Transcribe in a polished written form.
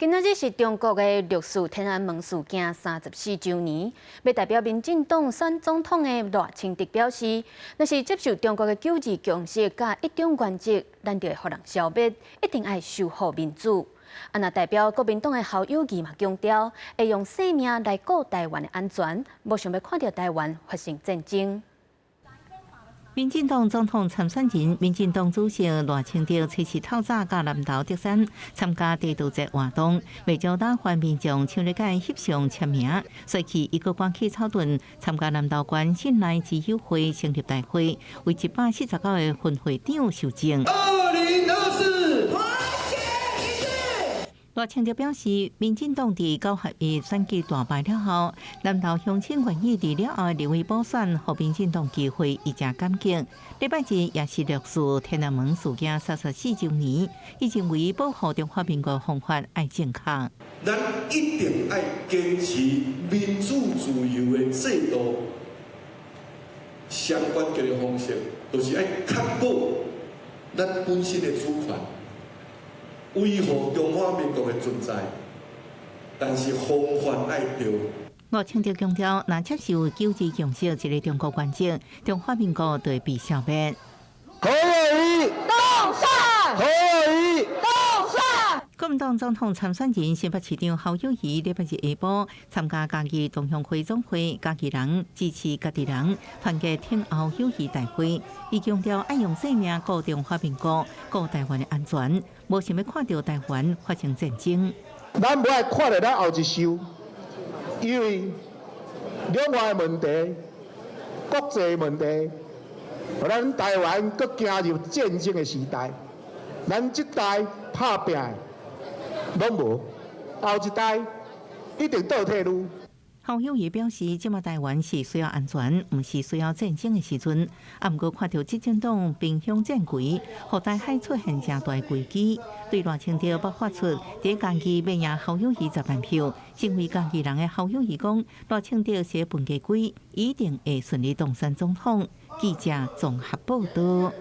今仔日是中國的六四天安門事件34週年，欲代表民進黨選總統的賴清德表示，若是接受中國的九二共識佮一中原則，咱就會予人消滅，一定愛守護民主。啊，若代表國民黨的侯友宜嘛強調，會用性命來顧台灣的安全，無想欲看著台灣發生戰爭。民進黨總統參選人、民進黨主席賴清德，初四透早到南投竹山參加地道節活動，袂少打翻民眾搶咧共伊翕相簽名。隨去伊閣趕去草屯參加南投縣信賴之友會成立大會，為149個分會長受證。2024，團結一致。賴清德表示，民進黨佇九合一選舉大敗了後，南投鄉親願意佇了後立委補選，予民進黨機會，伊誠感激。禮拜日也是六四天安門事件34週年，伊認為保護中華民國方法愛正確。咱一定愛堅持民主自由的制度，相關鍵的方式，就是愛確保咱本身的主權。維護中華民國的存在，但是方法愛對。賴清德強調，若接受九二共識這个中國原則，中華民國就會被消滅。侯友宜當選，侯友宜當選。國民黨總統參選人新北市長侯友宜禮拜日下晡參加嘉義同鄉會總會，嘉義人支持家己人，團結挺侯友宜大會。伊強調愛用性命顧中華民國、顧台灣的安全，無想欲看著台灣發生戰爭。咱無愛看著咱後一世，因為兩岸的問題、國際問題，予咱台灣閣走入戰爭的時代。咱這代拍拚的攏無，後一代一定倒退嚕。侯友宜表示，這馬台灣是需要安全，毋是需要戰爭的時陣。啊，毋過看著執政黨兵凶戰危，予台海出現誠大危機。對賴清德捌發出佇嘉義欲贏侯友宜10萬票，身為嘉義人的侯友宜講，賴清德是分家鬼，一定會順利當選總統。記者綜合報道。